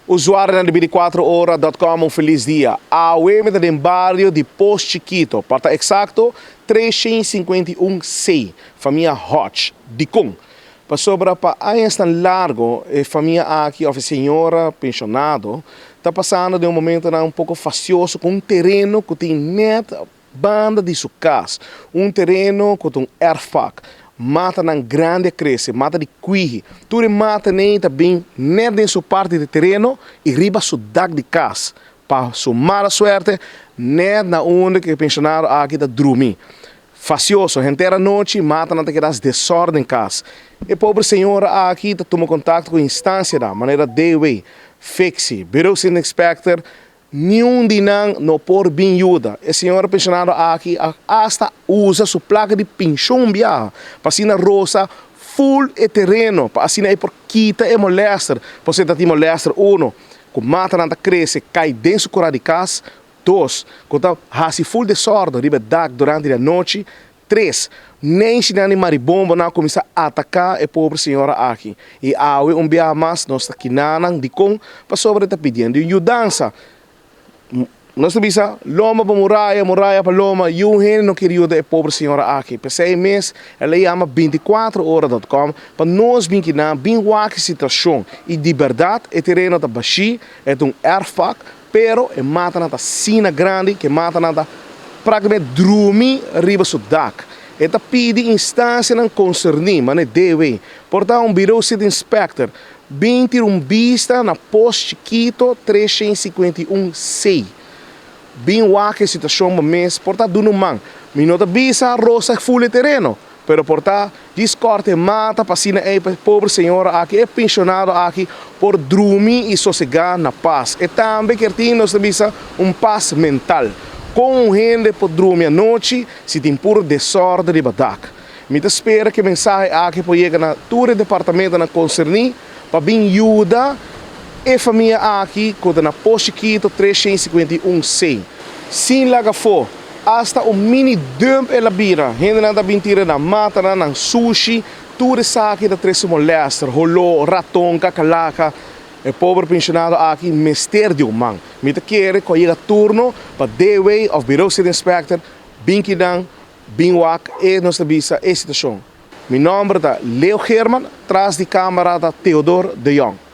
Usuarionan di 24ora.com, un feliz dia. Awe mi ta den bario di Pos Chiquito, pa ta exacto 351C, famia Hodge, dicon? Pasobra pa añanan largo e famia aki, of e señora pensionado, ta pasando den un momentonan un poco fastioso cu un tereno cu tin net banda di su cas. Un tereno cu un erfpacht. Matanan grandi a crece, mata di kwihi. Tur e matanan ta bin net den su parti di tereno y riba su dak di cas. Pa su mala suerte, net na unda cu e pensionado aki ta drumi. Fastioso, henter anochi, matanan ta keda desorden den cas. E pober señora aki ta tuma contacto cu instancianan, manera DW, Fixi, Bureau Inspector, ningun di nan no por bin yuda. E señora pensionado aki hasta usa su placa di pensioen bia, pa asina rosa full e tereno, pa asina e por kita e molester, pasobra tin molester uno, cu matanan ta crece, cay den su cura di cas, dos, cu ta hasi full desorden riba dak durante e nochi, tres, neishi di maribombo nan cuminsa ataca e pober señora aki. Y awe un biaha mas nos ta akinan dicon pasobra ta pidiendo yudansa. Nos bisa lomba pa muraya, muraya pa lomba, y un hende no kier yuda e pober señora aki. P'esey mes, el a yama 24ora.com pa nos bin akinan, bin wak e situacion. Y di berdad, e tereno ta bashi, e un erfpacht, pero e matanan ta asina grandi, cu e matanan ta practicamente drumi riba su dak. E ta pidi instancianan concerni, manera DW, por ta un Bureau City Inspector, bin tira un bista na Pos Chiquito 351C. Bin wak e situacion mes, por ta duna un man. Mi no ta bisa rosa full tereno, pero por ta djis corta mata pa asina e pober señora aki, e pensionado aki, por drumi y sosega na paz. Y tambe kier tin nos bisa un paz mental. Con un hende por drumi anochi si tin puro desorden riba dak? Mi ta spera cu e mensahe aki por yega na tur departamentonan concerni pa bin yuda e famia aki cu na Pos Chiquito 351C. Sin laga afo, hasta un mini dump el a bira. Hendenan ta bin tira nan matanan, nan sushi, tur esaki ta trece molester, holo, raton, kakalaka. E pober pensionado aki mester di un man. Mi ta kere cu yega turno pa DW of Bureau City Inspector, bin akinan, bin wak e nos bisa e situacion. Mi nomber ta Leo German, tras di camera ta Theodore de Jong.